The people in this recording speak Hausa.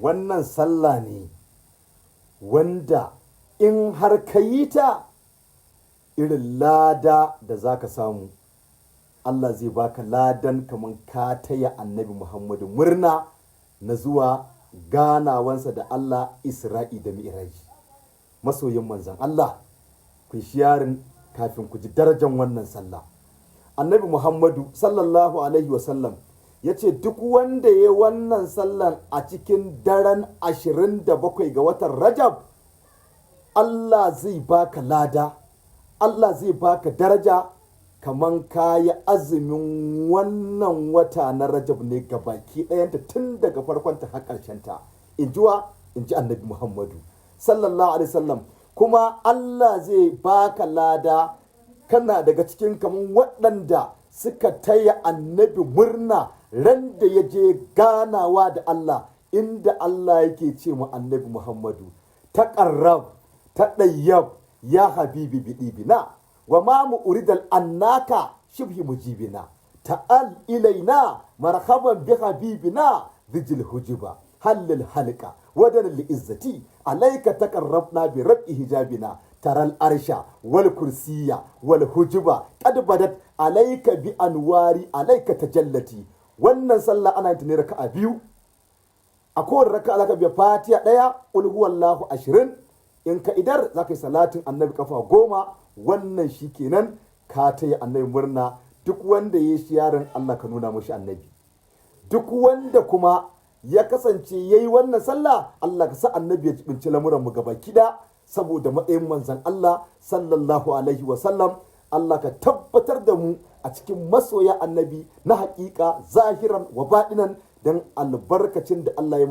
Wannan sallah ne wanda in har ka yi ta, irin lada da za ka samu, Allah zai baka ladan kamar ka taya Annabi Muhammadu murna na zuwa ganawansa da Allah, Isra'i da Mi'raji. Masoyin manzan Allah, ku sharing kafin ku ji darajan wannan sallah. Annabi Muhammadu sallallahu alaihi wasallam ya ce duk wanda ya wannan sallan a cikin daren 27 ga watan Rajab, Allah zai baka lada, Allah zai baka daraja kaman kayi azumin wannan wata na Rajab ne ga baki ɗayanta, tun daga farkonta har ƙarshenta. In ji wa? In ji Annabi Muhammadu sallallahu alaihi wasallam. Kuma Allah zai baka lada kana daga cikin kaman waɗanda suka taya Annabi murna ran da ya je ganawa da Allah, inda Allah yake ce mu Annabi Muhammadu: "Taqarrab tadayyab ya habibi bidibina wa ma mu'ridal annaka shibhi mujibina, ta'al ilaina marhaban bi habibina zijil hujiba hallil halqa wadan li izzati alayka taqarrabna bi rab'i hijabina, taral arsha wal kursiya wal hujuba qad badat alayka bi anwari alayka tajallati." Wannan sallah ana yin ta ne raka'a biyu. A kowane raka'a zaka biya Fatiha ɗaya, qul huwallahu 20. In ka idar, zaka yi salatin Annabi kafa 10. Wannan shikenan, ka taya Annabi murna. Duk wanda ya yi sharing, Allah ka nuna mashi Annabi. Duk wanda kuma ya kasance ya yi wannan sallah, Allah ka sa Annabi ya jibinci lamuran mu gaba kida saboda matsayin manzon Allah sallallahu alaihi wasallam. Allah ka tabbatar da mu a cikin masoya Annabi na hakika, zahiran wa baɗinan, don albarkacin da Allah ya